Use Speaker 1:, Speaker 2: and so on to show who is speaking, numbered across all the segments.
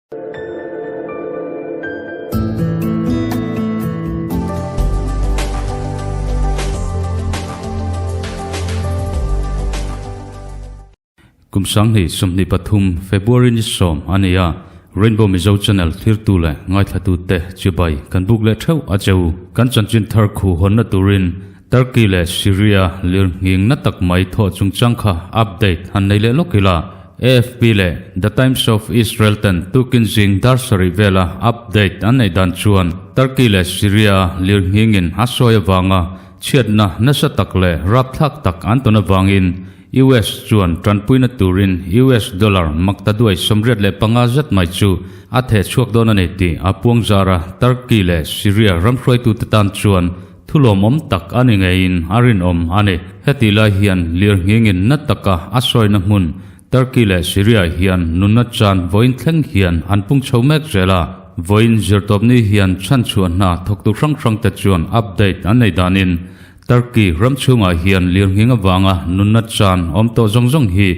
Speaker 1: Kum 2023 February ni 10 a ni a, Rainbow Mizo Channel thlirtu leh ngaithlatute chibai kan buk leh theuh a cheu. Kan chanchin thar khu hawnna turin Turkey leh Syria lir nghing na tak mai thawh chungchang kha update han nei leh lawk ila, AFP leh The Times of Israel ten tukin zing dar sarih vela update an neih dan chuan Turkey leh Syria lir nghingin a sawi avanga chhiatna nasa tak leh rapthlak tak an tawn avangin US chuan tanpuina turin US dollar makta duai 85 zet mai chu a theh chhuak dawn a ni tih a puang zar a, Turkey leh Syria ram hruaitute tan chuan Thu lawmawm tak a ni ngeiin a rinawm a ni. Heti lai hian lirnghingin na taka a sawina hmun Turkey leh Syria hian nunna chan vawiin thleng hian an pung chho mek zel a. Vawiin zirtawpni hian chhanchhuah hna thawktu hrang hrangte chuan update an nei danin Turkey ram chhungah hian lirnghing avanga nunna chan awm tawh zawng zawng hi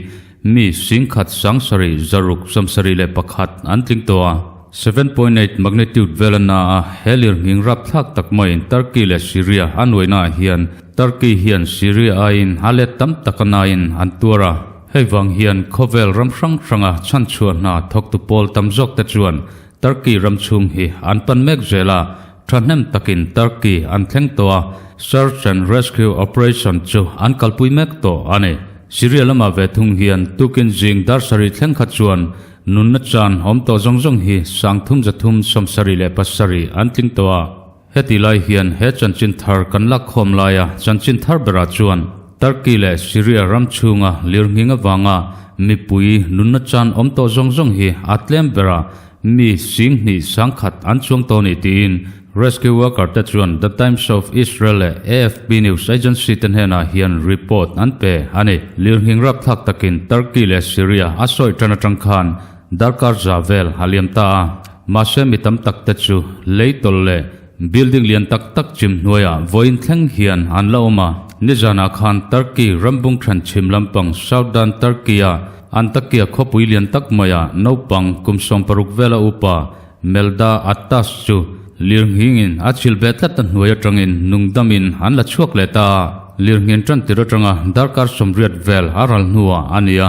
Speaker 1: Mi 10,000 sangsarih 600 71 an tling tawh a. 7.8 magnitude vel a na a, he lirnghing rapthlak tak maiin Turkey leh Syria a nuaihnaah hian Turkey hian Syria aiin a let tam tak a nain an tuar a. Hei vang hian khawvel ram hrang hranga chhanchhuah hna thawktu pawl tam zawk te chuan Turkey ram chhung hi an pan mek zel a, thahnem takin Turkey an thleng tawh a, search and rescue operation chu an kalpui mek tawh a ni. Syria lamah ve thung hian tukin zing dar sarih thleng kha chuan nunna chan awm tawh zawng zawng hi 37,077 an tling tawh a. Heti lai hian he chanchin thar kan lakkhawm laia chanchin thar berah chuan Turkey leh Syria ram chhunga lirnghing avanga mipui nunna chan awm tawh zawng zawng hi a tlem bera Mi 20,000 sangkhat an chuang tawh ni tiin rescue worker te chuan The Times of Israel leh AFP news agency te hnenah hian report an pe a ni. Lirnghing rapthlak takin Turkey leh Syria a sawi tan atang khan darkar za vel a liam ta a. Mahse mi tam tak te chu lei tawlh leh building lian tak tak chim hnuaiah vawiin thleng hian an la awm a. Nizanah khan Turkey rambung then chhim lampang Southern Turkey-a Antakya khawpui lian tak maiah naupang kum 60 vela upa Melda Attas chu lirnghingin a chhil ve tlat a hnuai atangin nungdamin an la chhuak leh ta a. Lirnghin tan tir atanga darkar 80 vel a ral hnuah a ni a.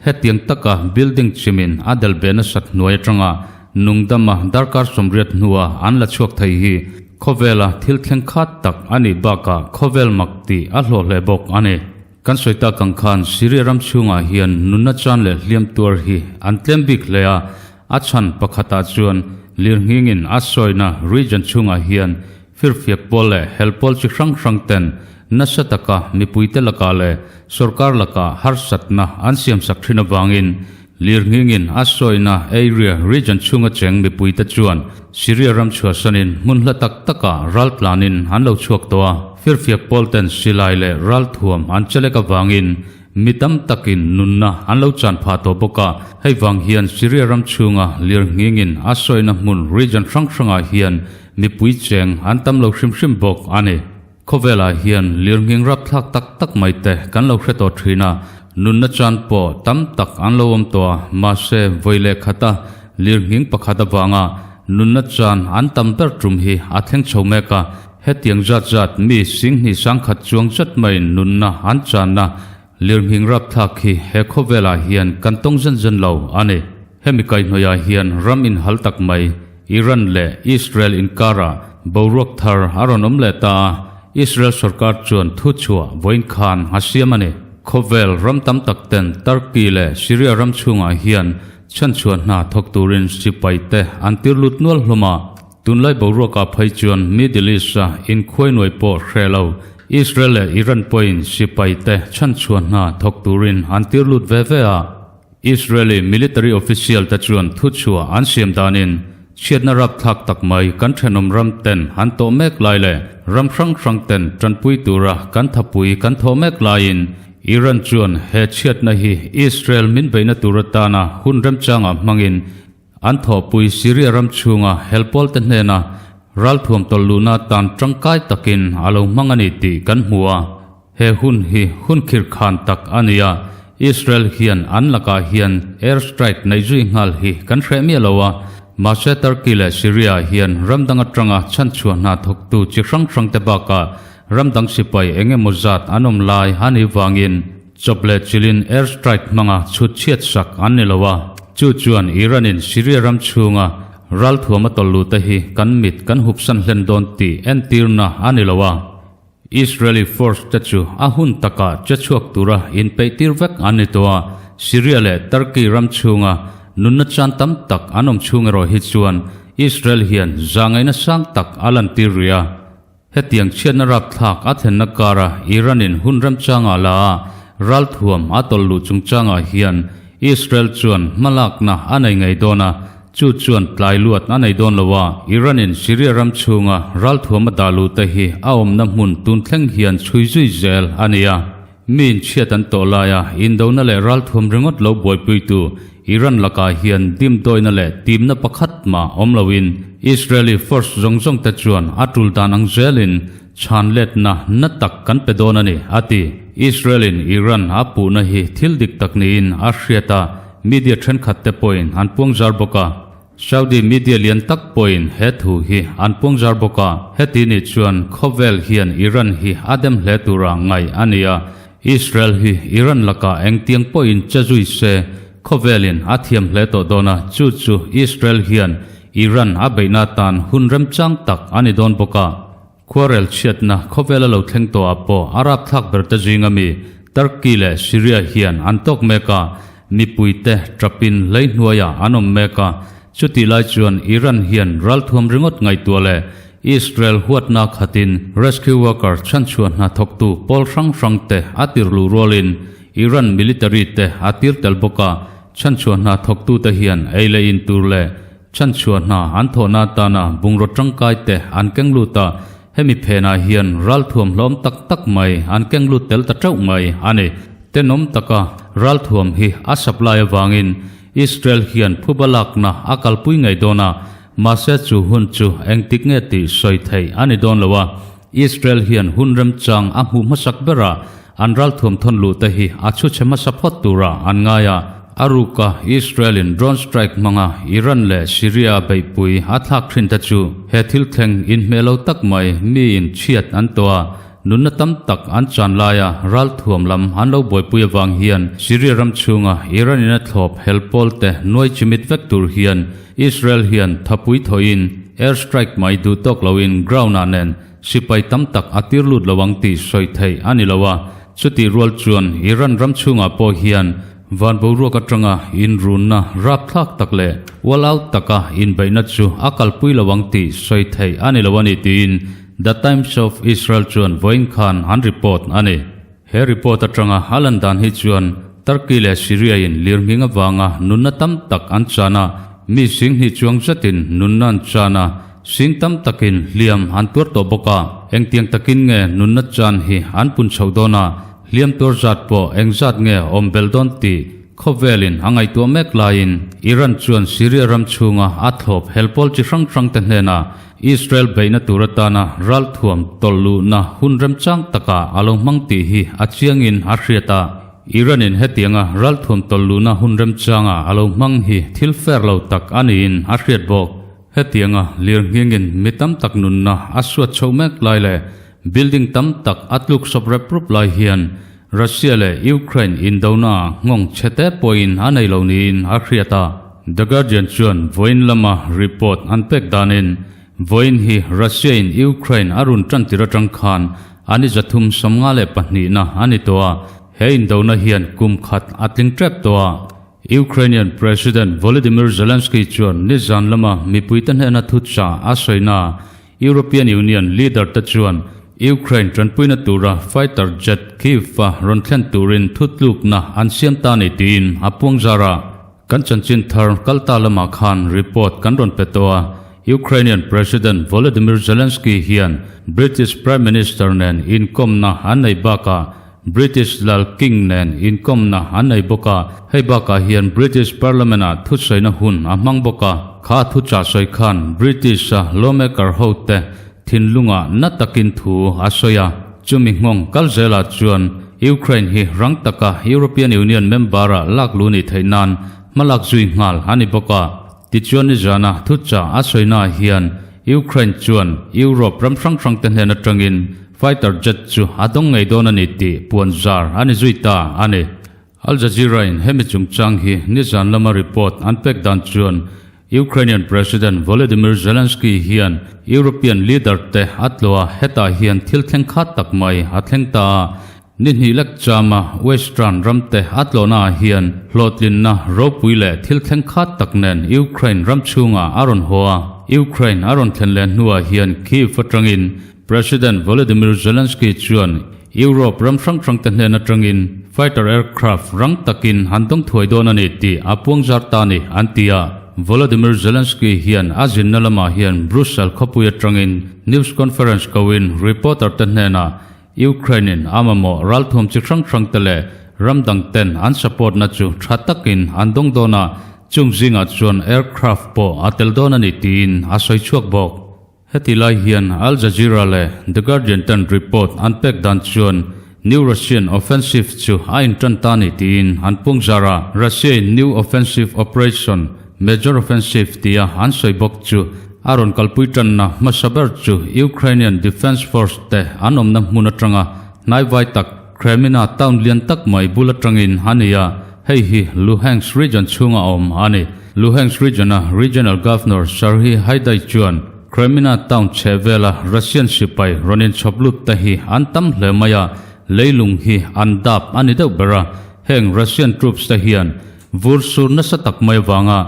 Speaker 1: Hetiang taka building chimin a del ve nasat hnuai atanga nungdama darkar 80 hnuah an la chhuak thei hi khawvela thil thleng khat tak a nih bakah khawvel mak tih a hlawh hle bawk a ni. Kan sawi tak ang khan Syria ram chhungah hian nunna chan leh hliam tuar hi an tlem bik hle a, a chhan pakhatah chuan lirnghingin a sawina region chhungah hian firfiak pawl leh hel pawl chi hrang hrang ten nasa taka mipuite lakah leh sorkar lakah harsatna an siamsak thin avangin Lirnghingin a sawina area region chhunga cheng mipuite chuan Syria ram chhuahsanin hmun hla tak takah ral tlanin an lo chhuak tawh a. Firfiak pawl ten silai leh ral thuam an chelek avangin mi tam takin nunna an lo chan phah tawh bawk a. Hei vang hian Syria ram chhunga lirnghingin a sawina hmun region hrang hrangah hian mipui cheng an tam lo hrim hrim bawk a ni. Khawvelah hian lirnghing rapthlak tak tak mai te kan lo hre tawh thin a, nunna chan pawh tam tak an lo awm tawh a, mahse vawi leh khata lirnghing pakhat avanga nunna chan an tam ber tum hi a thleng chho mek a, hetiang zat zat mi 20,000 sangkhat chuang zet maiin nunna an channa lirnghing rapthlak hi he khawvelah hian kan tawng zen zen lo a ni. Hemi kaihhnawihah hian ram inhal tak mai Iran leh Israel inkarah boruak thar a rawn awm leh ta a, Israel sorkar chuan thu chhuah vawiin khan a siam a ni. Khawvel ram tam tak ten Turkey leh Syria ram chhungah hian chhanchhuah hna thawk turin sipai te an tir lut nual hlawm a, tunlai boruakah phei chuan Middle East-a inkhuai nuai pawh hre lo Israel leh Iran pawhin sipai te chhanchhuah hna thawk turin an tir lut ve ve a. Israeli military official te chuan thuchhuah an siam danin chhiatna rapthlak tak mai kan thenawm ram ten an tawh mek lai leh ram hrang hrang ten tanpui tura kan thapui kan thawh mek laiin Iran chuan he chhiatna hi Israel min beihna tur atana hun remchangah hmangin an thawhpui Syria ram chhunga helpawl te hnena ralthuam tawlh luhna atan tangkai takin a lo hmang a ni tih kan hmu a. He hun hi hun khirkhan tak a ni a, Israel hian an lakah hian air strike neih zui nghal hi kan hreh miah lo a, mahse Turkey leh Syria ah hian ram dang atanga chhanchhuah hna thawktu chi hrang hrang te bakah ram dang sipai eng emaw zat an awm lai a nih vangin chawp leh chilhin air strike hmanga chhut chhiat sak an ni lo a, chu chuan Iran in Syria ram chhunga ralthuam a tawlh luh te hi kan mit kan hupsan hlen dawn tih entirna a ni lo a. Israeli force te chu a hun takah che chhuak tura inpeihtir vek an ni tawh a, Syria leh Turkey ram chhunga nunna chan tam tak an awm chhung erawh hi chuan Israel hian zahngaihna sang tak a lantir rih a. Hetiang chhiatna rapthlak a thlenna kara Iran-in hun remchangah la a ralthuam a tawlh luh chungchangah hian Israel chuan hmalakna a nei ngei dawn a, Chu chuan tlai luat a nei dawn lo a, Iran-in Syria ram chhunga ralthuam a dah luh te hi a awmna hmun tun thleng hian chhui zui zel a ni a. Miin chhiat an tawh laia indona leh ralthuam ringawt lo buaipuitu Iran lakah hian dimdawina leh timna pakhat mah awm loin Israeli force zawng zawng te chuan a tul dan ang zelin chhan letna na tak kan pe dawn a ni, a ti. Israel-in Iran a puhna hi thil dik tak niin a hriat a, Media thenkhat te pawhin an puangzar bawk a, Saudi media lian tak pawhin he thu hi an puangzar bawk a, heti nih chuan khawvel hian Iran hi a dem hle tura ngaih a ni a, Israel hi Iran lakah engtiang pawhin che zui se khawvelin a thiam hle tawh dawn a, chu chu Israel hian Iran a beihna atan hun remchang tak a ni dawn bawk a. Khuarel chhiatna khawvela lo thleng tawhah pawh a rapthlak ber te zinga mi Turkey leh Syria hian an tawk mek a, mipuite tapin lei hnuaiah an awm mek a, chutih lai chuan Iran hian ralthuam ringawt ngaihtuah leh Israel huatna khatin rescue worker chhanchhuah hna thawktu pawl hrang hrang te a tir luh rualin Iran military te a tir tel bawk a, chhanchhuah hna thawktute hian ei leh in tur leh Chhanchhuah hna an thawhna atana bungraw tangkai te an keng lut a, hemi phenah hian ralthuam hlawm tak tak mai an keng lut tel ta teuh mai a ni. Tenawm taka ralthuam hi a supply avangin Israel hian phuba lakna a kalpui ngei dawn a, mahse chu hun chu engtik nge tih sawi theih a ni dawn lo a, Israel hian hun remchang a hmuh hmasak berah an ralthuam thawn luh te hi a chhu chhe hmasa phawt turah an ngai a. A ruka Israel-in drone strike hmanga Iran leh Syria beihpui a thlak thin te chu he thil thleng inhmeh lo tak mai miin chhiat an tawh a, nunna tam tak an chan laia ralthuam lam an lo buaipui avang hian Syria ram chhunga Iran-in a thlawp hel pawl te nuai chimit vek tur hian Israel hian thapui thawhin air strike mai duh tawk loin ground-ah nen sipai tam tak a tir lut lo ang tih sawi theih a ni lo a, chutih rual chuan Iran ram chhungah pawh hian van boruak atanga inrunna rapthlak tak leh ual out taka inbeihna chu a kalpui lo ang tih sawi theih a ni lo a ni tiin The Times of Israel chuan vawiin khan an report a ni. He report atanga a lan dan hi chuan Turkey leh Syria in lirnghing avanga nunna tam tak an chan a, mi singhnih chuang zetin nunna an chan a, sing tam takin hliam an tuar tawh bawk a. Engtiang takin nge nunna chan hi an pun chhoh dawn a, hliam tuar zat pawh engzat nge awm belh dawn tih khawvelin a ngaihtuah mek laiin Iran chuan Syria ram chhunga a thlawp helpawl chi hrang hrangte hnenah Israel beihna tur atana ralthuam tawlh luhna hun remchang takah a lo hmang tih hi a chiangin a hriat a. Iran-in hetianga ralthuam tawlh luhna hun remchanga a lo hmang hi thil fair lo tak a niin a hriat bawk. Hetianga lirnghingin mi tam tak nunna a suat chhoh mek lai leh building tam tak a tluk sawp rep rup lai hian Russia leh Ukraine indona nghawng chhe te pawhin a nei lo niin a hriat a. The Guardian chuan vawiin lama report an pek danin vawiin hi Russia-in Ukraine a run tan tir atang khan a ni 352 na a ni tawh a, he indona hian kum khat a tling tep tawh a. Ukrainian President Volodymyr Zelensky chuan nizan lama mipuite hnena thuchah a sawina European Union leader te chuan Ukraine tanpuina tura fighter jet Kyiv-a rawn thlen turin thutlukna an siam ta ni tiin a puang zar a. Kan chanchin thar kalta lamah khan report kan rawn pe tawh a, Ukrainian President Volodymyr Zelensky hian British Prime Minister nen inkawmna an nei bakah British Lal King nen inkawmna an nei bawk a, hei bakah hian British Parliament-ah thusawiina hun a hmang bawk a. Kha thuchah sawi khan British-a lawmaker hote thinlungah na takin thu a sawi a, chumi nghawng kal zelah chuan. Ukraine hi rang taka European Union member-a lak luh nih theih nan hma lak zui nghal a ni bawk a. Tichuan nizana thuchah a sawinaah hian Ukraine chuan Europe ram hrang hrangte hnen atangin fighter jet chu a dawng ngei dawn a ni tih puan zar a ni zui ta a ni. Al Jazeera-in hemi chungchang hi nizan lama report an pek dan chuan Ukrainian President Volodymyr Zelensky hian European leader te a tlawh a, hetah hian thil thleng khat tak mai a thleng ta a. Ni hnih lek chama Western ram te a tlawhna ah hian hlawhtlinna ropui leh thil thleng khat tak nen Ukraine ram chhungah a rawn haw a. Ukraine a rawn thlen leh hnuah hian Kyiv atangin President Volodymyr Zelensky chuan Europe ram hrang hrangte hnen atangin fighter aircraft rang takin an dawng thuai dawn a ni tih a puang zar ta a ni, an ti a. Volodymyr Zelensky hian a zinna lamah hian Brussels khawpui atangin news conference koin reporter te hnenah Ukraine-in a mamawh ralthuam chi hrang hrangte leh ram dangten an support-na chu tha takin an dawng dawn a, chung zingah chuan aircraft pawh a tel dawn a ni tiin a sawi chhuak bawk. Heti lai hian Al Jazeera leh The Guardian ten report an pek dan chuan New Russian Offensive chu a intan ta ni tiin an pung zar a. Russia-in New Offensive Operation, Major Offensive tia an sawi bawk chu a rawn kalpui tanna hmasa ber chu Ukrainian Defence Force te an awmna hmun atanga hnaivai tak Kremina town lian tak mai bul atangin a ni a, hei hi Luhansk region chhunga awm a ni. Luhansk region-a Regional Governor Serhiy Haidai chuan Kremina town chheh vela Russian sipai rawn inchhawp lut te hi an tam hle mai a, leilung hi an dap a ni deuh ber a, heng Russian troops te hian vur sur nasa tak mai avanga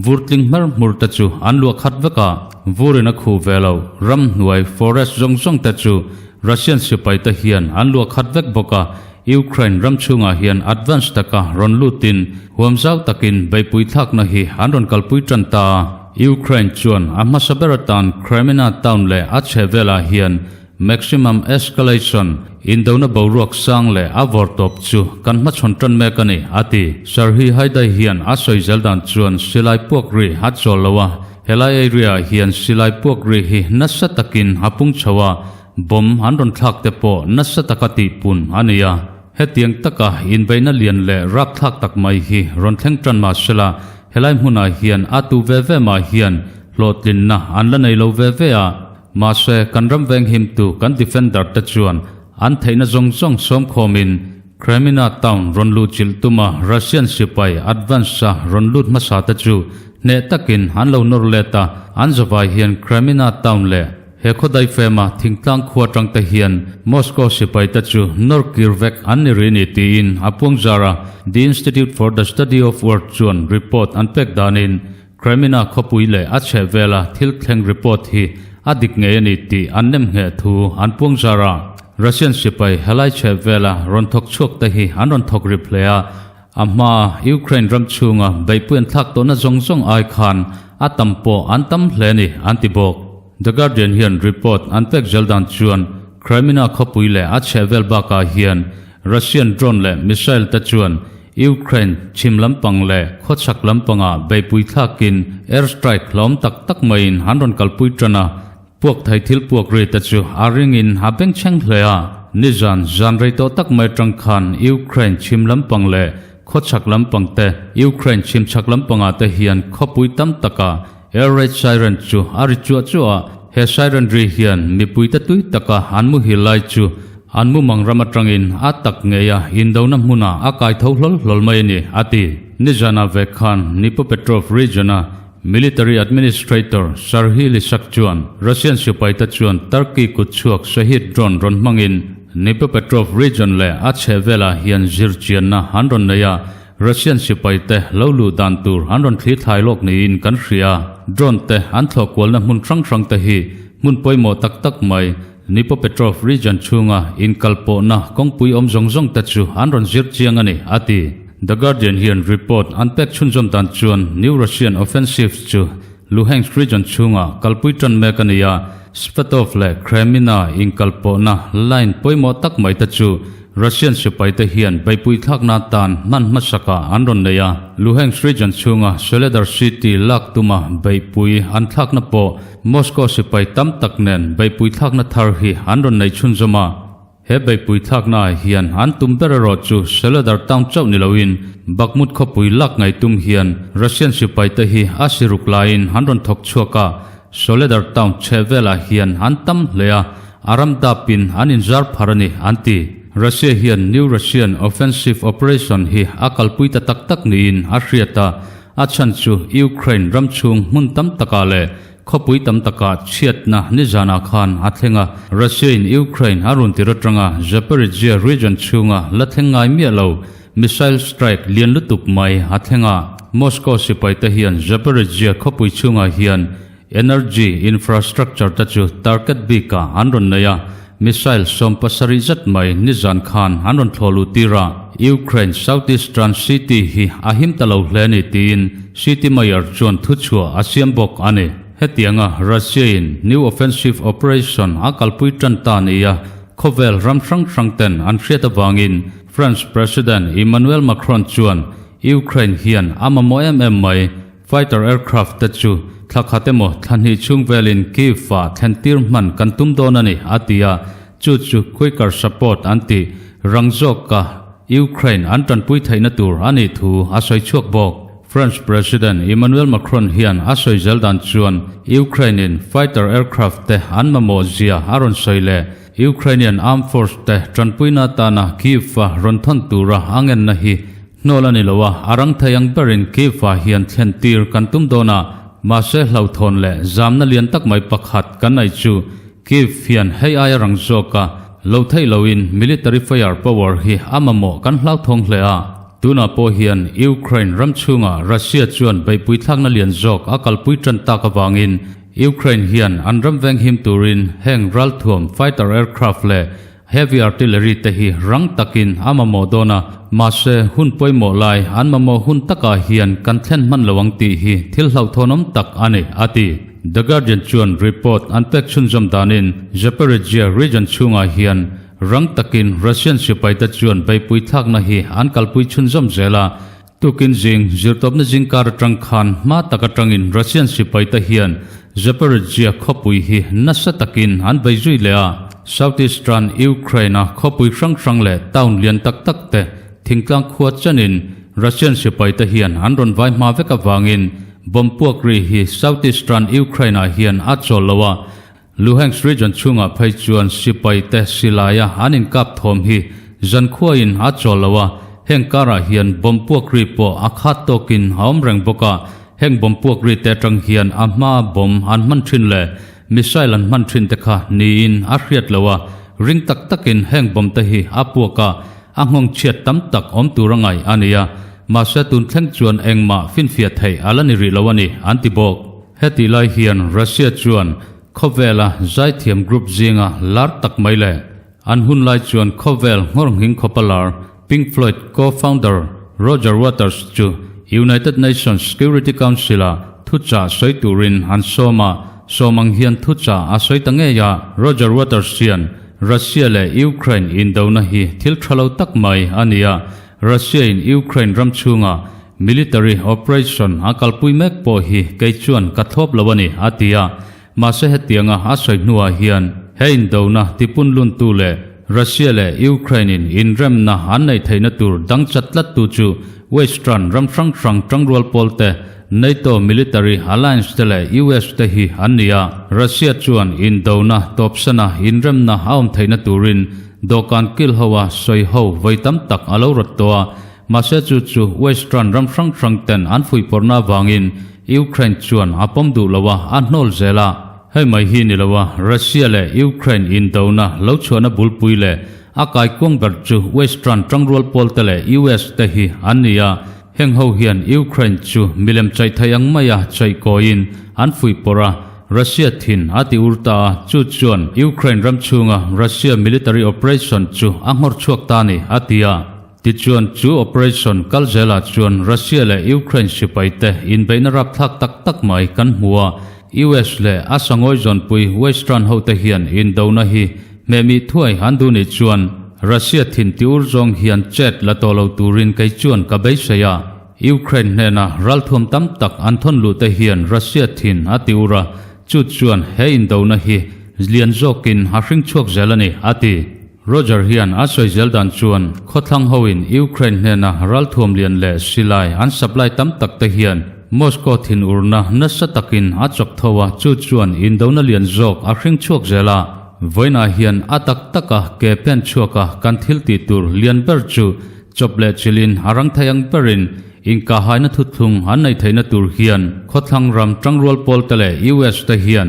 Speaker 1: vur tling hmer hmur te chu an luah khat vek a, vurin a khuh ve lo ramhnuai forest zawng zawng te chu Russian sipai te hian an luah khat vek bawk a, Ukraine ram chhungah hian advance taka rawn lutin huam zau takin beihpui thlakna hi an rawn kalpui tan ta a. Ukraine chuan a hmasa ber atan Kreminna town leh a chhehvelah hian maximum escalation, indona boruak sang leh a vawrtawp chu kan hmachhawn tan mek a ni, a ti. Serhiy Haidai hian a sawi zel dan chuan silai puak ri a chawl lo a, helai area-ah hian silai puak ri hi nasa takin a pung chho a, Bomb an rawn thlak te pawh nasa taka tihpun a ni a, hetiang taka inbeihna lian leh rapthlak tak mai hi rawn thleng tan mah sela, helai hmunah hian a tu ve ve mah hian hlawhtlinna an la nei lo ve ve a, mahse kan ram venghimtu kan defender te chuan an theihna zawng zawng sawmkhawmin Kremina town rawn luh chilh tuma Russian sipai advance-a rawn lut hmasa te chu hneh takin an lo nawr let a, an zavai hian Kremina town leh He khawdai fema thingtlang khua atang te hian Moscow sipai te chu nawr kir vek an ni rih ni tiin a puang zar a, The Institute for the Study of War chuan report an pek danin Kremina khawpui leh a chhehvela thil thleng report hi a dik ngei a ni tih an nem ngheh thu an puang zar a. Russian sipai helai chhehvela rawn thawk chhuak te hi an rawn thawk rip hle a, A hma Ukraine ram chhunga beihpui an thlak tawhna zawng zawng ai khan a tam pawh an tam hle a ni, an ti bawk. The Guardian hian report an pek zel dan chuan Crimea khawpui leh a chhehvel bakah hian Russian drone leh missile te chuan Ukraine chhim lampang leh khawchhak lampangah beihpui thlakin air strike hlawm tak tak maiin an rawn kalpui tan a, Puak thei thil puak ri te chu a ringin a bengchheng hle a, nizan zan rei tawh tak mai atang khan Ukraine chhim lampang leh khawchhak lampang te, Ukraine chhim chhak lampangah te hian khawpui tam takah air raid siren chu a ri chuah chuah a, he siren ri hian mipui te tui taka an muhil lai chu an mumang ram atangin a tak ngei a indona hmunah a kai tho hlawl hlawl mai a ni, a ti. Nizanah ve khan Dnipropetrovsk region-a Military Administrator Serhiy Lysak chuan Russian sipaite chuan Turkey kutchhuak Shahed drone rawn hmangin Dnipropetrovsk region leh a chhehvelah hian zirchianna an rawn nei a, Russian sipaite lo luh dan tur an rawn thli thlai lawk niin kan hria. Drone te an thlawh kualna hmun hrang hrang te hi hmun pawimawh tak tak mai Dnipropetrovsk region chhunga inkalpawhna kawngpui awm zawng zawng te chu an rawn zir chiang a ni, a ti. The Guardian hian report an pek chhunzawm dan chuan New Russian Offensive chu Luhansk region chhungah kalpui tan mek a ni a, Svatov leh Kremina inkalpawhna line pawimawh tak mai te chu Russian sipaite hian beihpui thlakna atan hman hmasakah an rawn nei a. Luhansk region chhunga Soledar city lak tuma beihpui an thlakna pawh Moscow sipai tam tak nen beihpui thlakna thar hi an rawn nei chhunzawm a. He beihpui thlaknaah hian an tum ber erawh chu Soledar town chauh ni loin Bakhmut khawpui lak ngaih tum hian Russian sipaite hi a siruk laiin an rawn thawk chhuak a, Soledar town chheh velah hian an tam hle a, a ram dapin an inzar phar a ni, an ti. Russia hian New Russian Offensive Operation hi a kalpui ta tak tak niin a hriat a, a chhan chu Ukraine ram chhung hmun tam takah leh Khawpui tam takah chhiatna nizanah khan a thleng a, Russia-in Ukraine a rawn tir atanga Zaporizhzhia region chhunga la thleng ngai miah lo missile strike lian lutuk mai a thleng a. Moscow sipaite hian Zaporizhzhia khawpui chhungah hian energy infrastructure te chu target bikah an rawn nei a, missile 70 zet mai nizan khan an rawn thlawh luh tir a. Ukraine southeastern city hi a him ta lo hle a ni tiin City Mayor chuan thuchhuah a siam bawk a ni. Hetianga Russia-in new offensive operation a kalpui tan ta nia khawvel ram hrang hrang ten an hriat avangin France President Emmanuel Macron chuan Ukraine hian a mamawh em em mai fighter aircraft te chu thla khat emaw thla hnih chhung velin Kyiv-ah thlen tir hman kan tum dawn a ni a ti a, chu chu quicker support an tih rang zawka Ukraine an tanpui theihna tur a nih thu a sawi chhuak bawk. French President Emmanuel Macron hian a sawi zel dan chuan Ukraine-in fighter aircraft te an mamawh zia a rawn sawi leh Ukrainian armed force te tanpuina atana Kyiv-a rawn thawn tura a ngenna hi hnawl a ni lo a, a rang thei ang berin Kyiv-ah hian thlen tir kan tum dawn a, mahse hlauhthawn leh zamna lian tak mai pakhat kan nei chu Kyiv hian hei aia rang zawka lo theih loin military fire power hi a mamawh kan hlauthawng hle a. Tunah pawh hian Ukraine ram chhungah Russia chuan beihpui thlakna lian zawk a kalpui tan tak avangin Ukraine hian an ram venghim turin heng ralthuam fighter aircraft leh heavy artillery te hi rang takin a mamawh dawn a, mahse hun pawimawh lai an mamawh hun takah hian kan thlen hman lo ang tih hi thil hlauhthawnawm tak a ni, a ti. The Guardian chuan report an pek chhunzawm danin Zaporizhzhia region chhungah hian Rang takin Russian sipaite chuan beihpui thlakna hi an kalpui chhunzawm zel a, tukin zing zirtawpna zingkar atang khan hma tak atangin Russian sipaite hian Zaporizhzhia khawpui hi nasa takin an bei zui leh a. Southeastern Ukraine-a khawpui hrang hrang leh town lian tak tak te thingtlang khua chenin Russian sipaite hian an rawn vai hma vek avangin bomb puak ri hi Southeastern Ukraine-ah hian a chawl lo a, Luhansk region chhungah phei chuan sipai te silaia an inkap thawm hi zankhuain a chawl lo a, heng karah hian bomb puak ri pawh a khat tawkin a awm reng bawk a, heng bomb puak ri te atang hian a hmaa bomb an hman thin leh missile an hman thin te kha niin a hriat lo a, ring tak takin heng bomb te hi a puak a, a nghawng chhiat tam tak awm tur a ngaih a ni a, mahse tun thleng chuan engmah finfiah theih a la ni rih lo a ni, an ti bawk. Hetih lai hian Russia chuan khawvela zaithiam group zinga lar tak mai leh an hun lai chuan khawvel nghawr nghing khawpa lar Pink Floyd co-founder Roger Waters chu United Nations Security Council-ah thuchah sawi turin an sawm a, sawm ang hian thuchah a sawi ta ngei a. Roger Waters hian Russia leh Ukraine indona hi thil tha lo tak mai a ni a, Russia-in Ukraine ram chhungah Military operation a kalpui mek pawh hi kei chuan ka thlawp lo a ni, a ti a. Mahse hetianga a sawi hnuah hian he indona tipun luntu leh Russia leh Ukraine-in inremna an neih theihna tur dang chat tlattu chu Western ram hrang hrang tangrual pawl te, NATO military alliance te leh US te hi an ni a. Russia chuan indona tawpsana inremna a awm theihna turin dawhkan kil hoa sawi ho vawi tam tak a lo rawt tawh a. Mahse chu chu Western ram hrang hrang ten an fuihpawrhna avangin Ukraine chuan a pawm duh lo a, a hnawl zel a. Hei mai hi ni lo a, Russia leh Ukraine indona lo chhuahna bulpui leh a kaikuang ber chu Western tangrual pawl te leh US te hi an ni a. Heng ho hian Ukraine chu milem chaih thei ang maia chaih kawiin an fuihpawrh a, Russia thin a ti ur ta a, chu chuan Ukraine ram chhunga Russia military operation chu a nghawr chhuak ta a ni, a ti a. Tichuan, chu operation kal zelah chuan Russia leh Ukraine sipaite inbeihna rapthlak tak tak mai kan hmu a, US leh a sangawi zawnpui Western hote hian indona hi hmehmih thuai an duh nih chuan Russia thin ti ur zawng hian chet la tawh lo turin kei chuan ka beisei a, Ukraine hnena ralthuam tam tak an thawn luh te hian Russia thin a ti ur a, chu chuan he indona hi lian zawkin a hring chhuak zel a ni, a ti. Roger hian a sawi zel dan chuan khawthlang hoin Ukraine hnena ralthuam lian leh silai an supply tam tak te hian Moscow thinurna nasa takin a chawk tho a, chu chuan indona lian zawk a hring chhuak zel a. Vawiinah hian a tak taka ke pen chhuaka kan thil tih tur lian ber chu chawp leh chilhin a rang thei ang berin inkahaina thuthlung an nei theihna tur hian khawthlang ram tangrual pawl te leh US te hian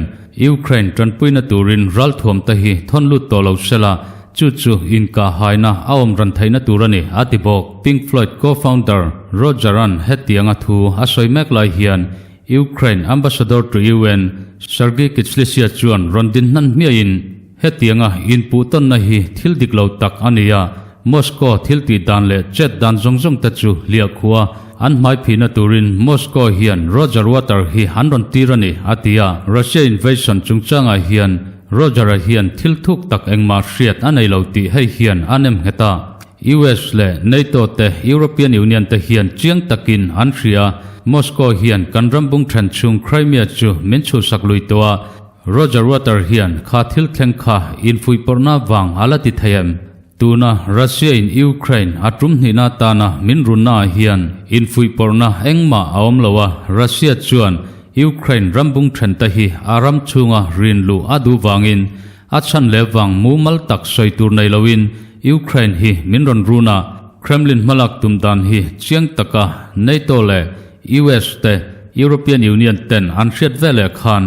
Speaker 1: Ukraine tanpuina turin ralthuam te hi thawn lut tawh lo sela, chu chu inkahaina a awm ran theihna tur a ni, a ti bawk. Pink Floyd co-founder Roger-a'n hetianga thu a sawi mek lai hian Ukraine Ambassador to UN, Sergiy Kyslytsya chuan rawn din hnan hmiahin, Hetianga inpuhtawnna hi thil dik lo tak a ni a, Moscow thil tih dan leh chet dan zawng zawng te chu hliah khuh a, an hmaiphihna turin Moscow hian Roger Water hi an rawn tir a ni, a ti a. Russia invasion chungchangah hian Roger-a hian thil thuk tak engmah hriat a nei lo tih hei hian a nem nghet a. US leh NATO te European Union te hian chiang takin an hria a, Moscow hian kan ram bung then chhung Crimea chu min chhuhsak lui tawh a, Roger Water hian kha thil thleng kha infuihpawrhna vang a la ti thei em? Tuna Russia in Ukraine a tum hnihna atana min runna ah hian infuihpawrhna engmah a awm lo a, Russia chuan Ukraine ram bung then te hi a ram chhunga rin luh a duh vangin A chhan leh vang mumal tak sawi tur nei loin Ukraine hi min rawn run a, Kremlin hmalak tum dan hi chiang taka NATO leh US te European Union ten an hriat ve leh khan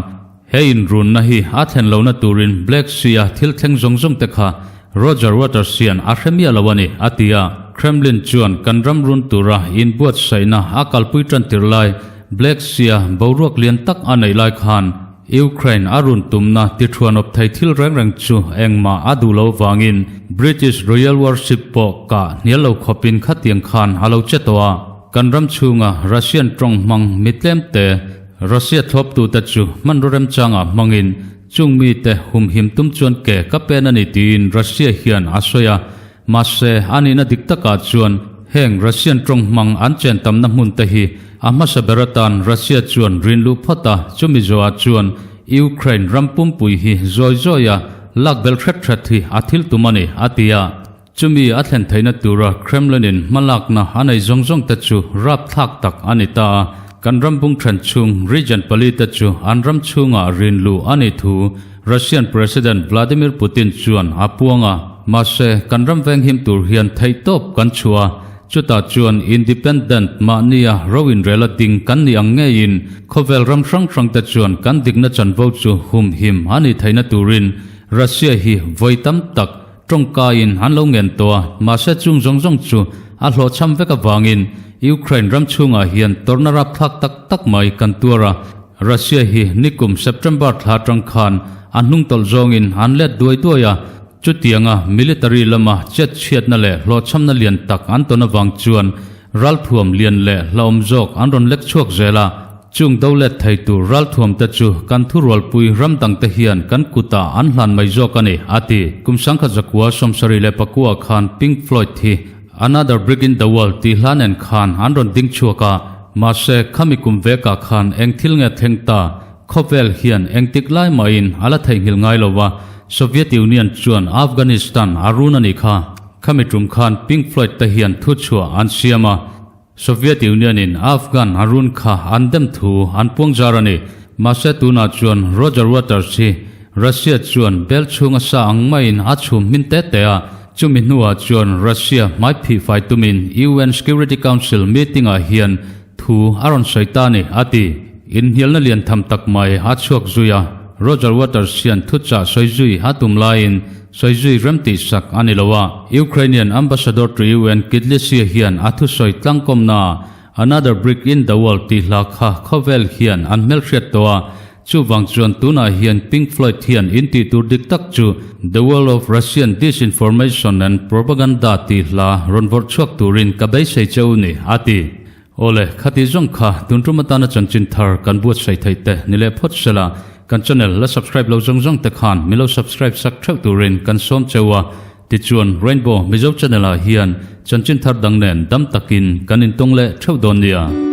Speaker 1: he inrunna hi a thlen lohna turin Black Sea-a thil thleng zawng zawng te kha Roger Waters hian a hre miah lo a ni, a ti a. Kremlin chuan kan ram run tura inbuatsaihna a kalpui tan tir lai Black Sea-a boruak lian tak a neih lai khan Ukraine a run tumna tithuanawp thei thil reng reng chu engmah a duh lo vangin British Royal Warship pawh kah hnial lo khawpin khatiang khan a lo che tawh a. Kan ram chhunga Russian tawng hmang mi tlemte Russia thlawptute chu hmanraw remchangah hmangin chung mite humhim tum chuan ke ka pen a ni tiin Russia hian a sawi a. Mahse, a nihna dik takah chuan heng Russian tawng hmang an chen tamna hmun te hi a hmasa ber atan Russia chuan rin luh phawt a, chumi zawhah chuan Ukraine ram pumpui hi zawi zawia lak bel hret hret hi a thil tum a ni, a ti a. Chumi a thlen theihna tura Kremlin-in hmalakna a nei zawng zawng te chu rapthlak tak a ni ta a, kan ram bung then chhung region pali te chu an ram chhungah rin luh a nih thu Russian President Vladimir Putin chuan a puang a, mahse kan ram venghim tur hian theihtawp kan chhuah a, chutah chuan independent mahnia ro inrel a ding kan nih ang ngeiin khawvel ram hrang hrang te chuan kan dikna chanvo chu humhim a nih theihna turin Russia hi vawi tam tak tawngkaiin an lo ngen tawh a, mahse chung zawng zawng chu a hlawhchham vek avangin Ukraine ram chhungah hian tawrhna rapthlak tak tak mai kan tuar a, Russia hi nikum September thla atang khan a hnung tawlh zawngin an let duai duai a, chutianga military lama chet chhiatna leh hlawhchhamna lian tak an tawn avang chuan ralthuam lian leh hlauhawm zawk an rawn lek chhuak zel a, chung do let thei tur ralthuam te chu kan thurualpui ram dangte hian kan kutah an hlan mai zawk a ni, a ti. Kum 1974 khan Pink Floyd hi Another Brick in the Wall tih hla nen khan an rawn ding chhuak a, mahse khami kum vekah khan eng thil nge thleng ta, khawvel hian engtik lai mahin a la theihnghilh ngai lo va, Soviet Union chuan Afghanistan a run a nih kha. Khami tum khan Pink Floyd te hian thuchhuah an siam a, Soviet Union in Afghan a run kha an dem thu an puang zar a ni. Mahse tunah chuan Roger Waters hi Russia chuan bel chhunga sa ang maiin a chhum hmin te te a, Chumi hnuah chuan Russia hmai phihfai tumin UN Security Council meeting-ah hian thu a rawn sawi ta a ni, a ti. Inhnialna lian tham tak mai a chhuak zui a, Roger Waters hian thuchah sawi zui a tum laiin sawi zui rem tih sak a ni lo a. Ukrainian Ambassador to UN Kydlysia hian a thusawi tlangkawmnaah Another Brick in the Wall tih hla kha khawvel hian an hmelhriat tawh a, Chuvang chuan tunah hian Pink Floyd hian in tih tur dik tak chu The World of Russian Disinformation and Propaganda tih hla rawn vawrh chhuak turin ka beisei che u ni, a ti. Awle, khati zawng kha tun tum atana chanchin thar kan buatsaih theih te ni leh phawt sela, kan channel la subscribe lo zawng zawng te khan milo subscribe sak theuh turin kan sawm che u a, tichuan Rainbow Mizo channel ah hian chanchin thar dang nen dam takin kan intawng leh theuh dawn nia.